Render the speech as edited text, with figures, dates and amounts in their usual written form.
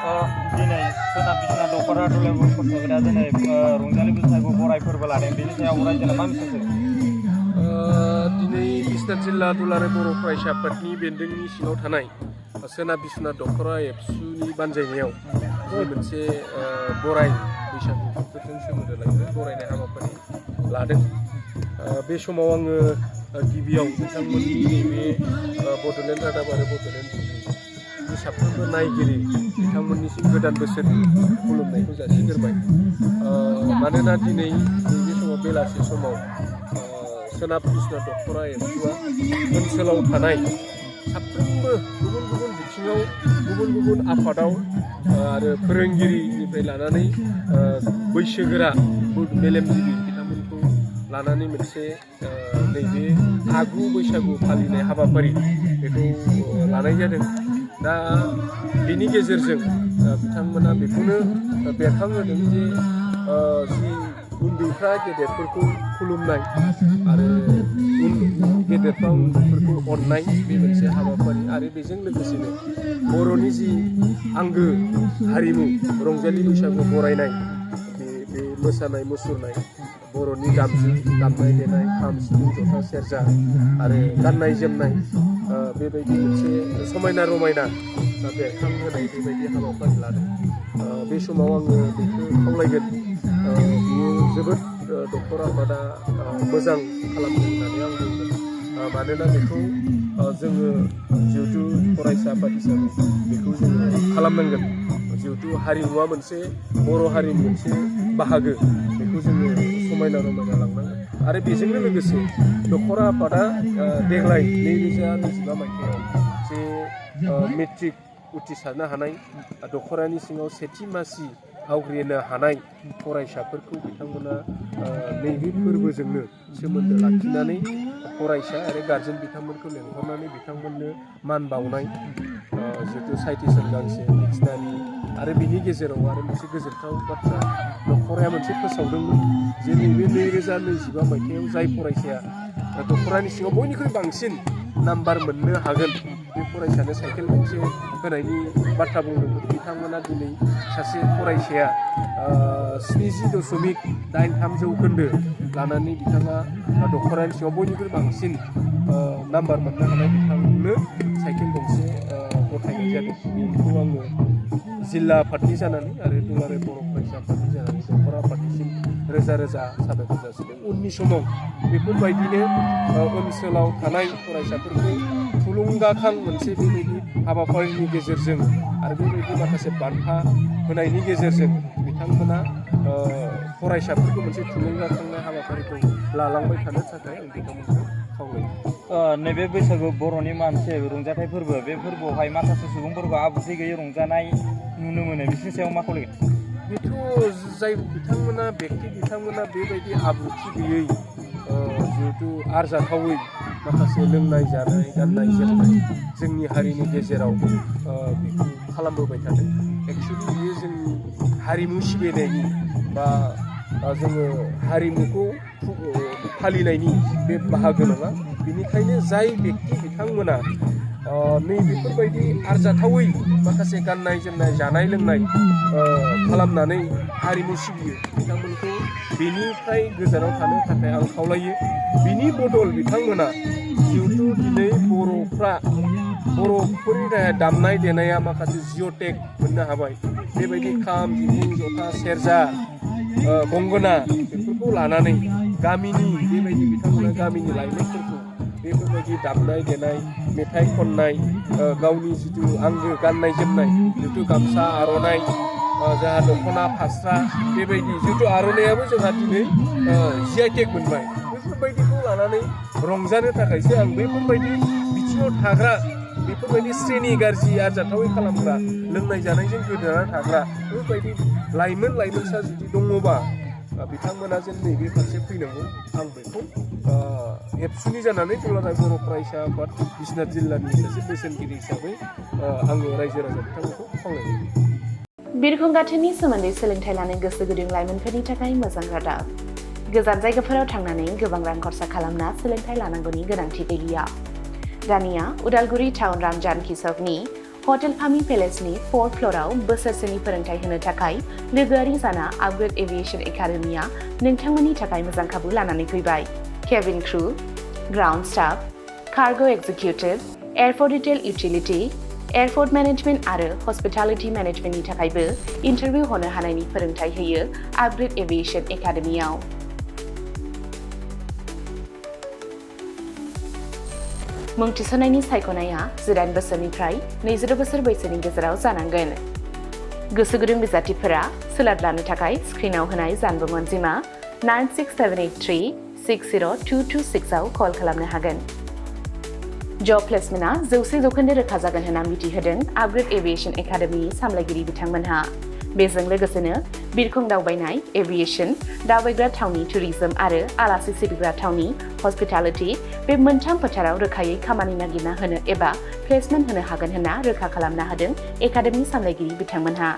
दिनै सोनाब बिसनाथ दख'रा दुलाराय बर' फरायसाफोरा दिनै रंजालि बैसागु बराय फोरबो लादों। बेनि सायाव रायजोआ मा मिथियो? दिनै बिसनाथ जिल्ला दुलाराय बर' फरायसा आफादनि बेन्दोंनि सिङाव थानाय सोनाब बिसनाथ दख'रा एबसुनि बानजायनायाव जि मोनसे बराय बैसागु बोथोरजों सोमोन्दो लाखिनाय बरायनाय हाबाफारि लादों। बे समाव आङो गिबियाव बिथांमोननि नैबे बड'लेण्ड रादाब आरो बड'लेण्ड बुब्लिनि साफ्रोमबो नायगिरि बिथांमोननिसिम गोदान बोसोरनि खुलुमनायखौ जासिग्रोबाय। मानोना दिनै नैबे समाव बेलासि समाव सोनाब बिसनाथ दख'रा एबसुआ ओनसोलाव थानाय साफ्रोमबो गुबुन गुबुन बिथिङाव गुबुन गुबुन आफादाव आरो फोरोंगिरिनिफ्राय लानानै बैसोगोरा मेलेमजिबि बिथांमोनखौ लानानै मोनसे नैबे आगु बैसागु फालिनाय हाबाफारि बेखौ लानाय जादों। दा बेनि गेजेरजों बिथांमोना बेखौनो बेरखांहोदों जे जि उन्दैफ्रा गेदेरफोरखौ खुलुमनाय आरो गेदेरफ्रा उन्दैफोरखौ अननाय बे मोनसे हाबाफारि आरो बेजों लोगोसेनो बर'नि जि आंगो हारिमु रंजालि बैसागु बरायनाय बे मोसानाय मुसुरनाय बर'नि दामजु दामनाय देनाय खाम सिफुं जथा सेरजा आरो गाननाय जोमनाय बेबायदि मोनसे समायना रमायना बेरखांहोनाय बेबायदि हाबाफारि लादों। बे समाव आङो बेखौ खावलायगोन बियो जोबोद दख'रा आफादा मोजां खालामदों होननानै आं बुंगोन। मानोना बेखौ जोङो जिहेथु फरायसा आफाद हिसाबै बेखौ जोङो खालामनांगोन। जिहेतु हारिमुवा मोनसे बर' हारिनि मोनसे बाहागो बेखौ जोङो समायना रमायना लांनांगोन। आरो बेजोंनो लोगोसे दख'रा आफादा देग्लाय 2025 मायथाइयाव जे मेट्रिक उथ्रिसारनो हानाय दख'रानि सिङाव सेथि मासि आवग्रिनो हानाय फरायसाफोरखौ बिथांमोना नैबे फोरबोजोंनो सोमोन्दो लाखिनानै फरायसा आरो गारजेन बिथांमोनखौ लेंहरनानै बिथांमोननो मान बावनाय जिहेतु साइटेसन गांसे डिक्सनारि आरो बिनि गेजेराव आरो मोनसे गोजोनथाव बाथ्रा दख'राया मोनसे फोसावदोंमोन जे नैबे 2025 मायथाइयाव जाय फरायसाया दख'रानि सिङाव बयनिख्रुइ बांसिन नाम्बार मोननो हागोन बे फरायसानो साइकेल गंसे होनायनि बाथ्रा बुंदोंमोन। बिथांमोना दिनै सासे फरायसाया 70.83 जौखोन्दो लानानै बिथाङा दख'रानि सिङाव बयनिख्रुइ बांसिन नाम्बार मोननो हानाय बिथांनो साइकेल गंसे गथायनाय जादों। बेखौ आङो जिल्ला आफादनि जानानै आरो दुलाराय बर' फरायसा आफादनि जानानै दख'रा आफादनिसिम रोजा रोजा साबायखर जासिदों। उननि समाव बेफोरबायदिनो ओनसोलाव थानाय फरायसाफोरखौ थुलुंगाखां मोनसे बेबायदि हाबाफारिनि गेजेरजों आरो बेबायदि माखासे बान्था होनायनि गेजेरजों बिथांमोना फरायसाफोरखौ मोनसे थुलुंगाखांनाय हाबाफारिखौ लालांबाय थानो थाखाय आं बिथांमोनखौ खावलायो। नैबे बैसागु बर'नि मोनसे रंजाथाइ फोरबो, बे फोरबोआवहाय माखासे सुबुंफोरखौ आब्रुथि गैयै रंजानाय नुनो मोनो। बिसोरनि सायाव मा खावलायगोन? बेथ' जाय बिथांमोना बिथांमोना बेबायदि आब्रुथि गैयै जिहेतु आरजाथावै माखासे लोंनाय जानाय गाननाय जोमनाय जोंनि हारिनि गेजेराव बेखौ खालामबोबाय थादों। एक्सुवेलि बियो जोंनि हारिमु सिबिनायनि बा जोङो हारिमुखौ फालिनायनि बे बाहागो नङा। बेनिखायनो जाय बिथांमोना नैबेफोरबायदि आरजाथावै माखासे गाननाय जोमनाय जानाय लोंनाय खालामनानै हारिमु सिबियो बिथांमोनखौ बेनिफ्राय गोजानाव थानो थाखाय आं खावलायो। बिनि बदल बिथांमोना जिहेथु दिनै बर'फोरनि दामनाय देनाया माखासे जिअ'टेक मोननो हाबाय। बेबायदि खाम सिफुं जथा सेरजा गंगोना बेफोरखौ लानानै गामिनि बेबायदि बिथांमोना गामिनि लाइमोनफोरखौ बेफोरबायदि दामनाय देनाय मेथाइ खननाय गावनि जिथु आंगो गाननाय जोमनाय जिथु गामसा आर'नाइ जोंहा दख'ना फास्रा बेबायदि जिथु आर'नाइयाबो जोंहा दिनै GI मोनबाय। बेफोरबायदिखौ लानानै रंजानो थाखायसो आं बेफोरबायदि बिथिङाव थाग्रा बेफोरबायदि श्रेणी गाज्रि आरजाथावै खालामग्रा लोंनाय जानायजों गोदोना थाग्रा बेफोरबायदि लाइमोनसा जुदि दङबा बिथांमोना जेन नैबे फारसे फैनांगौ। आं बेखौ एबसुनि जानानै दुलाराय बर' फरायसा आफाद बिसनाथ जिल्लानि सासे बोसोनगिरि हिसाबै आङो रायजो राजा बिथांमोनखौ खावलायो। बिरखं गाथोननि सोमोन्दै सोलोंथाइ लानो गोसो गुदुं लाइमोनफोरनि थाखाय मोजां रादाब। गोजान जायगाफोराव थांनानै गोबां रां खरसा खालामना सोलोंथाइ लानांगौनि गोनांथि गैलिया। दानिया उदालगुरि टाउन राम जानकी सकनि हटेल फामि पेलेसनि 4th फ्ल'राव बोसोरसेनि फोरोंथाय होनो थाखाय लोगोआरि जाना आपग्रेड एभिएशन एकाडेमिया नोंथांमोननि थाखाय मोजां खाबु लानानै फैबाय। Cabin crew, ground staff, cargo executive, airport retail utility, airport management आरो हस्पिटालिटी मेनेजमेन्टनि थाखायबो इन्टारभिउ होनो हानायनि फोरोंथाय होयो आपग्रेड एभिएशन एकाडेमियाव। मुं थिसननायनि सायख'नाया 18 बोसोरनिफ्राय 22 बोसोर बैसोनि गेजेराव जानांगोन। गोसो गुदुं बिजाथिफोरा सोलाद लानो थाखाय स्क्रिनाव होनाय जानबुं अनजिमा 9678360226 आव कल खालामनो हागोन। जब प्लेसमेन्टआ 100% रोखा जागोन होनना मिथिहोदों आपग्रेड एभिएशन एकाडेमिनि सामलायगिरि बिथांमोनहा। बेजों लोगोसेनो बिरखं दावबायनाय, एभिएशन, दावबायग्रा थावनि टुरिज्म आरो आलासि सिबिग्रा थावनि हस्पिटालिटी बे मोनथाम फोथाराव रोखायै खामानि नागिरना होनो एबा प्लेसमेन्ट होनो हागोन होनना रोखा खालामना होदों एकाडेमि सामलायगिरि बिथांमोनहा।